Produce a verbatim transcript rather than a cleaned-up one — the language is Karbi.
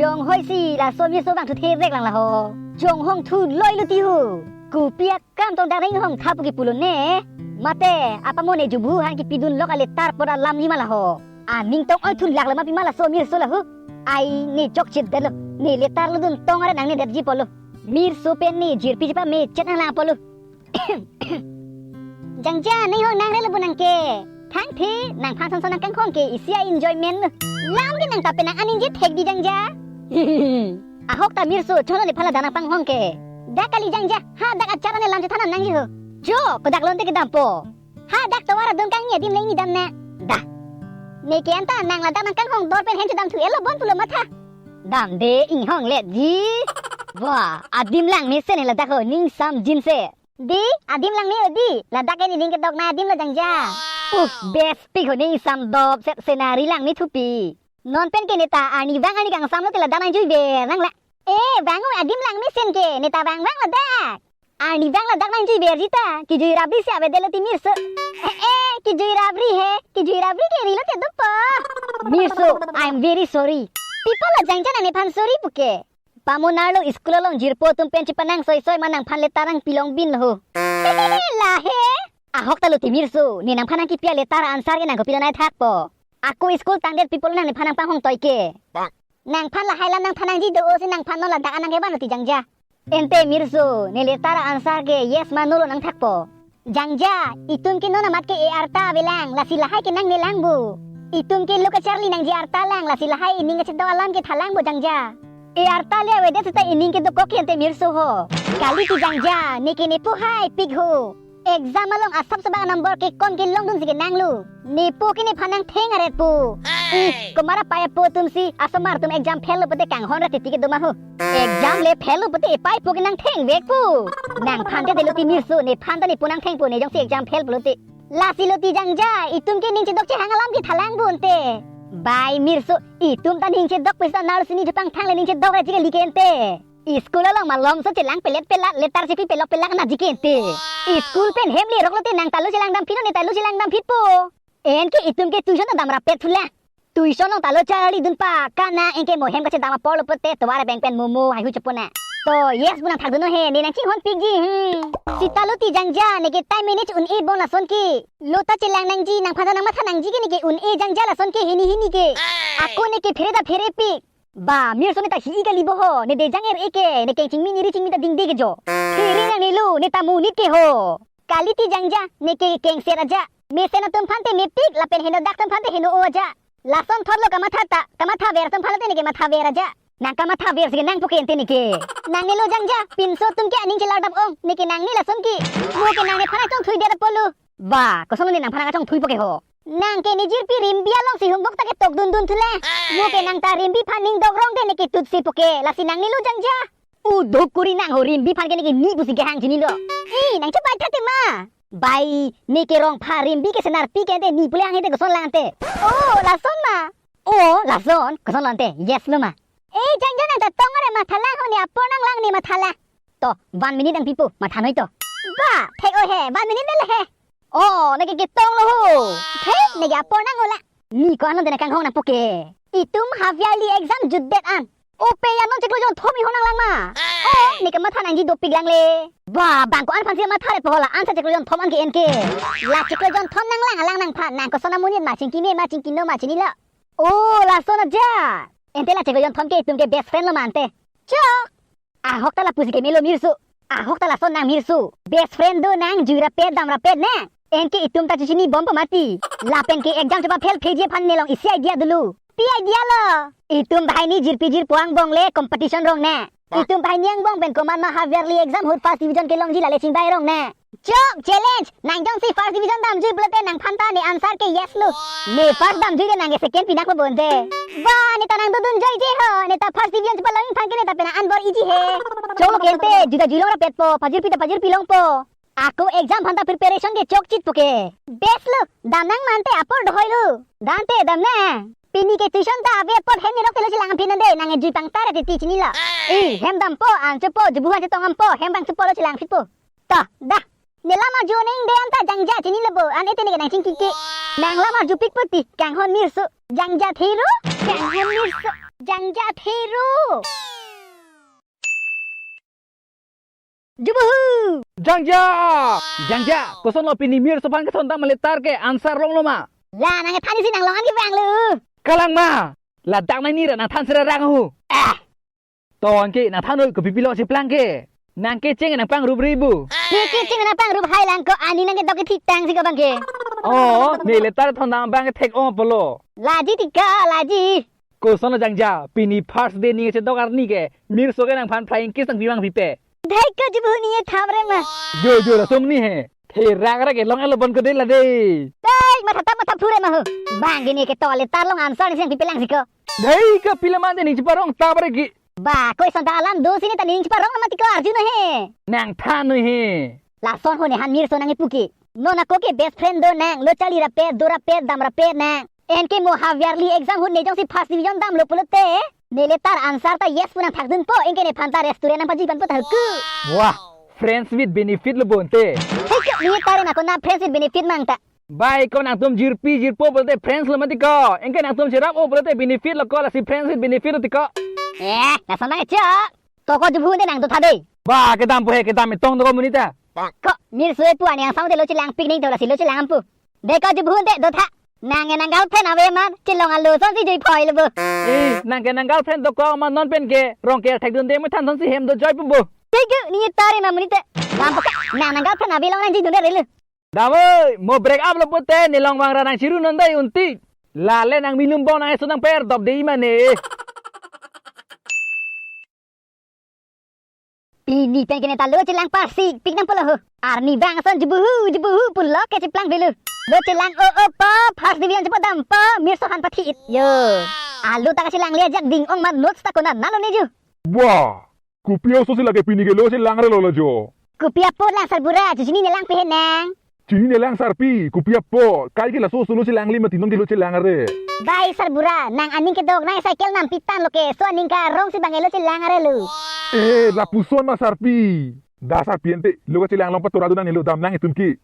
Jong hoi si laso Mirso bang thu the rek lang la ho. Jong hong thu loi lo ti ho. Kopi akam tong dang inghong tha pu ke pulo ne. Mate apa mo ne jubu han kipidun lok a letter pot alam ni ma la ho. Aning tong oi thun lak la ma pi ma laso Mirso la ho. Ai ne jok chip det lo. Ne letter lo dun tong are nang ne det ji polo. Mirso pen ne jirpi jipa me chet nang lang polo. Jangja, ne hong nang relo bu nang ke. Thang the, nangphan son son nang kanghong ke isi a-enjoyment lo. Lam ke nang ta pen nang aningje thek di Jangja. Ahok ta Mirso, cholo nephan la dang nang panghong ke. Dak kali Jangja, ha dak achar ne lam chethan nang ji ho. Jo, kodak lonte kedam po. Ha dak tovar adung kangni adim le ingni dam ne. Dah. Ne ke anta nang ladak nang kanghong dor pen hem chedam thu elo bon pulo matha. Dam de inghong let ji. Wah, adim langmesen he ladak ho ning sam jin se. Di, adim langme o di, ladak ke ne ning kedok na adim lo Jangja. Uh, best pik ho ning sam dop set scenery langme thupi. Non pen ke ne ta arni vang arni kangsam lo te ladak nang jui ver nang la. Eh, vang o adim langmesen ke, ne ta vang vang ladak. Arni vang ladak nang jui ver ji ta, kijui rabri si ave det lo ti Mirso. Eh, eh, kijui rabri he, kijui rabri ke rilo te dopo. Mirso, I am very sorry. Pi pulo Jangja nang nephan sorry pu ke. Pamunar lo school along jirpo atum pen chepanang soi soi ma nangphan letter nang pilong bin lo ho. La he. Ahok ta lo ti Mirso, ne nangphan nang kipi a letter answer ke nang kopi lo nai thak po. Ako school tangdet pi pulo nang nephan nang panghong toi ke. Nangphan lahai lam nang than nangji do o si nangphan non ladak an nang kevan lo ti Jangja. Ente Mirso, ne letter answer ke yes ma no lo nang thak po. Jangja, itum ke non amat ke e-arta avelang, lasi lahai ke nang ne lang bu. Itum ke lo kacharli nangji arta lang, lasi lahai ining kachedok alam ke thalang bu Jangja. E-arta le avedet seta ining kedokok ke ente Mirso ho. Kali ti Jangja, ne ke nepo hai pik ho. Exam along asap sabak number ke kon ke longdun si ke nang lo. Nepo ke nephan nang theng aret po. Ih, komat apai apo atum si asomar atum exam fail lo pute kanghon ra titi ke doma ho. Exam le fail lo pute epai po ke nang theng vek po. Nangphan te de lo ti Mirso, nephan ta nepo nang theng po, ne jongsi exam fail pulo te. Lasi lo ti Jangja, itum ke ning chedok chehang alam ke thalang bu ente. Bai Mirso, itum ta ning chedok pesa nar sini jepang thang le ning chedok ra ji kali ke ente. School along malom so chelang pelet pelat letter chepi pelok pelak na ji ke ente. School pen hem le rok lo te nang ta lo chelang dam phit ne ta lo chelang dam phit po. En ke itum ke tuition ta dam rapet thula. Tuition along ta lo charli dun pa kana en ke mo hem kachedam apor lo pute tovar abeng pen momo haihui chepo na. To yes bu nang thak dun o he ne nang chinghon pik ji hmm. Sita lo ti Jangja ne ke time manage un-e bon lason ke. Lo ta chelang nangji nangphan ta nang matha nangji ke ne ke un-e Jangja lason ke hini hini ke. Ako ne ke phere ta phere pik. Ba, Mirso ne ta hi-i kali bo ho, ne dejang er-e ke, ne keng chingmi ne ri chingmi ta dingde ke jo. Phere nang ne lo, ne ta monit ke ho. Kali ti Jangja, ne ke kengser aja. Mesen atum aphan te mepik, lapen heno dak atum aphan te heno o aja. Lason thot lo kamatha ta, kamatha ver atum aphan te ne ke matha ver aja. Nang kamatha ver si ke nang po ke ente ne ke. Nang ne lo Jangja, pinso atum ke aning chelar dap ong, ne ke nang ne lason ke. Mo ke nang nephan achongthui det apot lo. Ba, koson lo ne nangphan nang achongthui po ke ho. Nang ke ne jirpi Rimbi along si homework ta ketok dun dun thule. Mo ke nang ta Rimbi aphan ning dok rong de ne ke tut si po ke. Lasi nang ne lo Jangja. Udhuk kuri nang ho Rimbi aphan ke ne ke ni pusi kehang chinilo. I, nang chepai tha te ma. Bai, ne ke rong pha Rimbi ke senarpi ke ente ni pule ang ente koson lang ente. Oh, lason ma. Oh, lason, koson lo ente. Yes lo ma. Eh, Jangja nang ta tong are matha lang ho ne apor nang lang ne matha lang. To, one minute nang pipo, matha noi to. Ba, thek o he, one minute le he. Oh, ne ke ketong lo ho. Thek, ne ke apor nang o la. Ni ko-an lo de nang kanghong nang po ke. Itum half yearly exam jutdet an. O pe ya non chiklo jonthom inghon nang lang ma. Oh, ne ke matha nangji dopik lang le. Ba, bang ko-an aphan si matha re po ho la, ansa chiklo jonthom an ke en ke. La chiklo jonthom nang lang, alang nangphan, nang koson amonit ma chingki me ma chingki no ma chinilo. Oh, lason aja. Ente la chiklo jonthom ke itum ke best friend lo ma ante. Chok. Ahok ta lapusi ke melo Mirso. Ahok ta lason nang Mirso. Best friend do nang jui rapet dam rapet ne. En ke itum ta chichini bom po mati. Lapen ke exam choba fail pheji aphan ne long isi idea dolo. Pi idea lo. Itum bahai ni jirpi jirpo angbong le competition rong ne. Itum bahai ni angbong pen komat ma half yearly exam ahut first division kelongji lale chingbai rong ne. Chok, challenge! Nang jongsi first division damjui pulote nangphan ta ne answer ke yes lo. Ne first damjui de nang ke second pinak lo bonte. Ba, ne ta nang dodun joije ho, ne ta first division chepalong aphan ke ne ta penang anbor iji he. Chok lo ke ente, jui ta jui long rapet po, pajirpi ta pajirpi long po. Ako exam aphan ta preparation ke chokchit po ke. Best lo, dam nang ma ante apor dohoi lo. Dante dam na. Pini ke tuition ta ave apot hem nirok te lo chelang aphi nande, nang jui pangtar ati ti chinilo. I, hem dam po, an cho po, jubu han chetong am po, hem bang cho po lo chelang aphi po. To, dah. Ne lam arju neng de anta Jangja chinilo bo, an ete ne ke nang chingki ke. Nang lam arjupik po ti, kanghon Mirso. Jangja thiro, kanghon Mirso. Jangja thero. Jubuhu. Jangja! Jangja, kosonlo pini Mirso aphan kethondam aletar ke answer longlo ma? La nangthan isi nang long-an kevang lo. Kalang ma? Ladak nang nira nangthan sera rang ho. Ah! To anke nangthan noi, kopi pilo cheplang ke? Nang kecheng nangpangrup ri bu. Ke kecheng nangpangrup hai lang ko, ani nang kedok kethitang si ko bang ke. Oh, ne letar thondam bang ke thek-ong pulo. Laji tika, laji. Kosonlo Jangja, pini first day ne chedok arni ke Mirso ke nangphan flying kiss nangpi ma nangpipe? Dei ko jubuhu ne thamre ma. Jo jo, lason ne he. Therang ra ke long elo bon ko de la de. Dei, matha tap matha phure ma ho. Bang ke ne ke to letar long answer ne si nangpipe lang si ko. Dei ko, pila mante ne cheparong tap re ki. Ba, ko ison ta alam do si ne ta ne cheparong mati ko arju no he. Nangthan noi he. Lason ho nephan Mirso nangkipu ke. Non ako ke best friend do nang, lo charli rapet, do rapet, dam rapet nang. Anke mo half yearly exam ahut ne jongsi first division damlo pulote, ne letar answer ta yes pu nangthakdunpo, anke nephan ta restaurant nangpajuiponpo ta ho ku. Wah, friends with benefit lo bonte. Hei ke, ne tare ma ko na friends with benefit mang ta. Bai ko nangtum jirpi jirpo pulote friends lo mati ko. Anke nangtum cherap-o pulote benefit lo ko, lasi friends with benefit lo ti ko. Eh, lason nang cho. To ko jubuhu te nang dotha dei. Ba, kedampo he, kedam etong do ko monit ta. Ko, Mirso epu ani angsam te lo chelangpik ning to, lasi lo chelang pu. Dei ko jubuhu te dotha. Nang ke nang girlfriend ave ma, chelong alo asonsi jui phoi lo bo. Eh, nang ke nang girlfriend do ko ma, non pen ke rong ke thekdunde mo than asonsi hem do joi pu bo. Ke ke, ne tare ma monit te. Dampo ke, nang nang girlfriend ave long nang jui dunde re lo. Dam oi, mo break up lo pute, ne long vang ra nang chiru non dei unti. Lale nang milum bong nang eso nang per dop dei ma ne. Pini pen ke ne ta lo chelang parsik pik nang pulo ho. Arni bang ason jubuhu, jubuhu pulo ke cheplang velo. Lo chelang o o po, first division chepadampo, Mirso aphan pathi-it. Yo. Alo ta kachelang le ajak ding-ong ma, notes ta konat nalo ne ju. Wah. Kopi aso si lake pini ke lo chelang re lo lo jo. Kopi apot lang sarbura, ju chinine lang pe he nang. Chinine lang sarpi, kopi apot, kai ke laso aso lo chelang le mati, non ke lo chelang are. Bai sarbura, nang aning kedok nang cycle nampi tanglo ke, laso aning karong si bang ke lo chelang are lo. Eh, lapuson ma sarpi. Da sarpi ante, lo kachelang long patora do nang ne lo, dam nang itum ke.